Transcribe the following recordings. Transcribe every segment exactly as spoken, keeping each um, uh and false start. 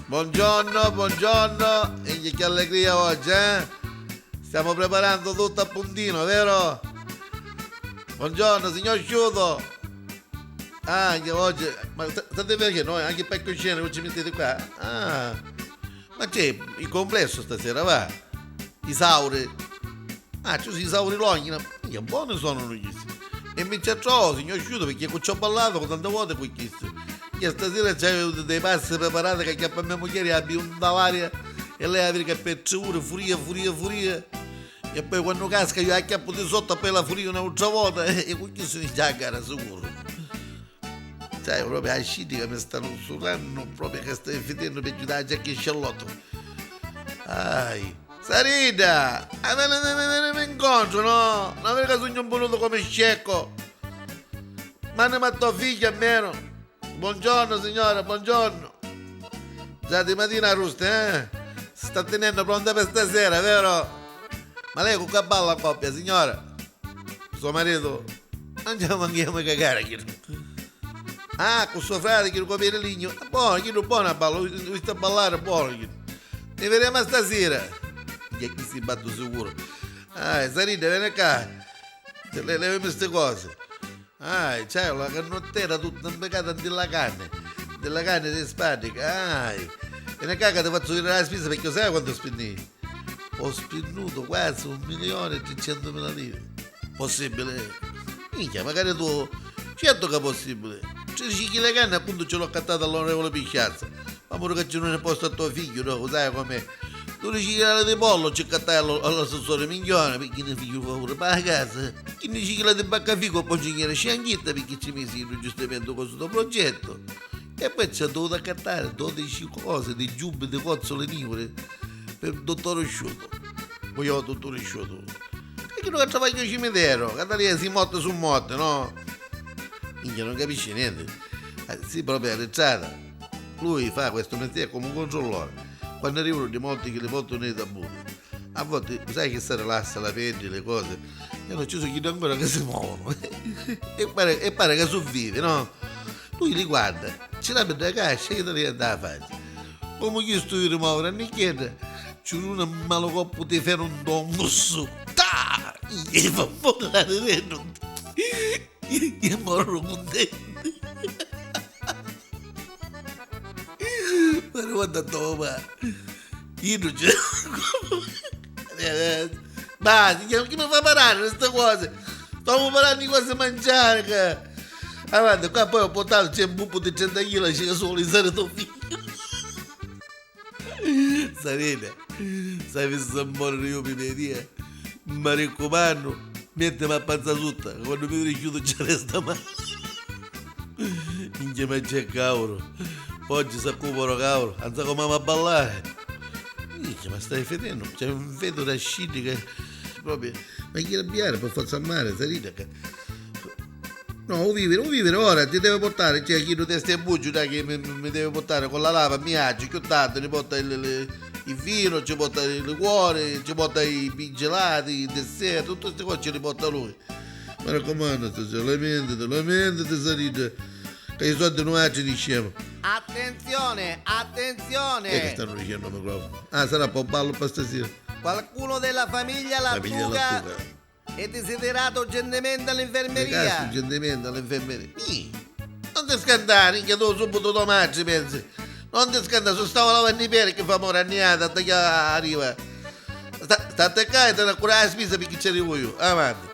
Buongiorno, buongiorno. E che allegria oggi, eh? Stiamo preparando tutto a puntino, vero? Buongiorno, signor Sciuto. Ah, anche oggi. Ma sta- state perché noi anche per cucina non ci mettete qua? Ah, ma c'è il complesso stasera, va? I sauri. Ah, ci sono i sauri longhi, no? Minchia, buoni sono questi. E mi ci trovo, signor Sciuto, perché ci ho parlato con tante volte con questo. Io stasera c'avevo dei pasti preparati che chiappa mia moglie, abbia un dalaria e lei ha che per tre ore, furia, furia, furia. E poi quando casca io acchiappo di sotto e poi la furia un'altra volta e con questo mi già a gara sicuro. Sai, proprio a scidi che mi stanno sullando, proprio che stai fidendo per aiutare a Giacchi Sciallotto. Ai. Sarita! Avere, avere, avere incontro, no? Non avere che sogno un buonuto come scecco. Ma ne matto figlio almeno. Buongiorno signora, buongiorno. Già di mattina arrusta, eh? Si sta tenendo pronta per stasera, vero? Ma lei con che balla coppia, signora? Suo marito? Non ci manchiamo a cagare, chiddu. Ah, con suo frate, chiddu con Pieri Ligno. Buono, chiddu buono a ballare, ho visto ballare, buono, chiddu. Ne vedremo stasera. Chi si batto sicuro. Ah, Sarita, vieni qua. Le, levami ste cose. Ah, c'hai la cannottera tutta impiccata in la canna. Della canna di spaddica. Ah, vieni qua che ti faccio vedere la spesa perché sai quanto spendì? Ho spenduto quasi un milione e trecentomila lire. Possibile? Minchia, magari tu. Certo che è possibile. Tredici chili di canna appunto ce l'ho accattata all'onorevole Pisciazza. Ma pure che ci non è posto a tuo figlio, no? Lo sai com'è? Dodici chili di pollo ci accattai allo- all'assessore Minchione perché ne figlio favore per la casa. Quindici chili di baccafico poi ci n'era scianchitta perché ci misi in giustamento con sto progetto. E poi ci ha dovuto accattare dodici cose di giubbi, di cozzole nivore per dottore Sciuto. Poi io, dottore Sciuto. E chi non travaglia al cimitero, Catalina si morte su morte, no? Minchia, non capisce niente. Eh, sì, proprio arretrata. Lui fa questo mestiere come un controllore. Quando arrivano di morti che li portano nei tabuni. A volte, sai che si rilassa la pelle, le cose. E non ci sono chi ancora che si muovono. E pare, e pare che sono vivi, no? Lui li guarda, ci la mette la cascia e gli dà la faccia. Come chi stu viri muovere a nicchietta, ci un malu colpu di ferro un tombo su. Ta! Gli fa volare dentro. Gli morrono contenti. Ma guarda, toma. Io non c'è. Basta, chi mi fa parlare queste cose? Stiamo parlando di cose mangiare. Che... Avanti, qua poi ho portato, c'è un buco di trenta chili, c'è solo il serio tuo figlio. Sarita, se avissi a moriri iu pi mia tia, mi riccumannu, mettimi a panza sutta, ca quannu mi viri sciutu ci resta mali. Minchia, ma c'è cauru, oggi s'accupano cauru, anza comu amu a ballari. Minchia, ma stai fedennu, c'è un fetu da scidi che proprio, ma chi rabbiare per forza a mare, Sarita, che No, u viviri, u viviri, ora ti devi portari, cioè, chiddu testa e bucciu, dai, che mi, mi, mi devi portari con la lava, mi aggi, chiù tardi, ti porta il, il, il vino, ci porta il liquore, ci porta i gelati, i dessert, tutte queste cose ce li porta lui. Mi raccomando, stasera, lamentati, lamentati, Sarita, che i soldi non ci dicevano. Attenzione, attenzione! Chi è che stanno dicendo al microfono? Ah, sarà po' ballo per stasera. Qualcuno della famiglia Lattuca. Famiglia Lattuca. E desiderato urgentemente all'infermeria. Mi caschi urgentemente all'infermeria. Ih, non ti scantare, minchia, tu subito tua madre pensi. Non ti scantare, su stava lavando i piedi che fa amore a niata, da chi arriva. Sta, state qua e te ne curare la spesa perché ci arrivo io. Avanti.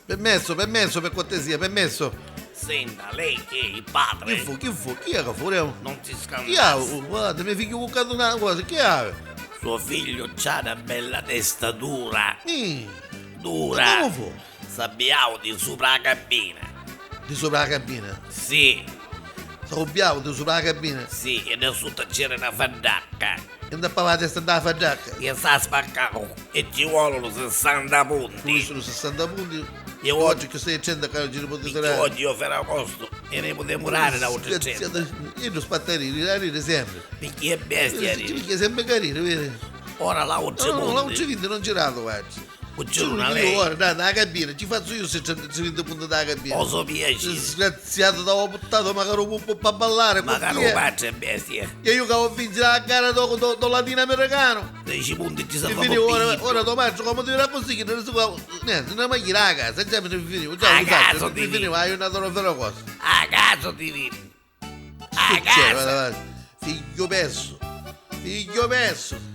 Permesso, permesso, per cortesia, permesso. Senta, lei chi è il padre? Chi fu? Chi fu? Chi è che fu? Non si scandassi. Chi ha? Oh, guarda, mi figlio buccato una cosa, chi ha? Suo figlio c'ha una bella testa dura. Mm. Dura. Ma come fu? S'abbiau di supra la cabina. Di supra la cabina? Sì. S'abbiau di supra la cabina? Sì, e da sutta c'era una faddacca. E nta pavà testa nta faddaca. E sa spaccau e ci volunu sessanta punti. Ci volunu sessanta punti. E oggi che stai dicendo che oggi ne potete tirare? Oggi io Ferragosto e ne potemu dare da oltre trenta. Io non spattarire, tirare sempre. Perché è bestia. Perché sempre carino, vero? Ora la oltre. No, no, la oltre vinti non girato oggi. Cucciuna lei. Ora, dai, dai, cabina, ci fazzu io se ci vinti punti da cabina. O so piacere. Disgraziato, t'avevo portato magari un po' pa ballare. Magari un patri e bestia. E io che ho vinto la gara do, do, do latino americano. Deci punti ci sono. Ora, ora Tommaso, come ti dirà così, che non si può, niente, non mi gira a casa, già mi finivo, già a casa ti finivo, hai una donna cosa. A casa ti vidi. A casa. Figlio perso, figlio perso.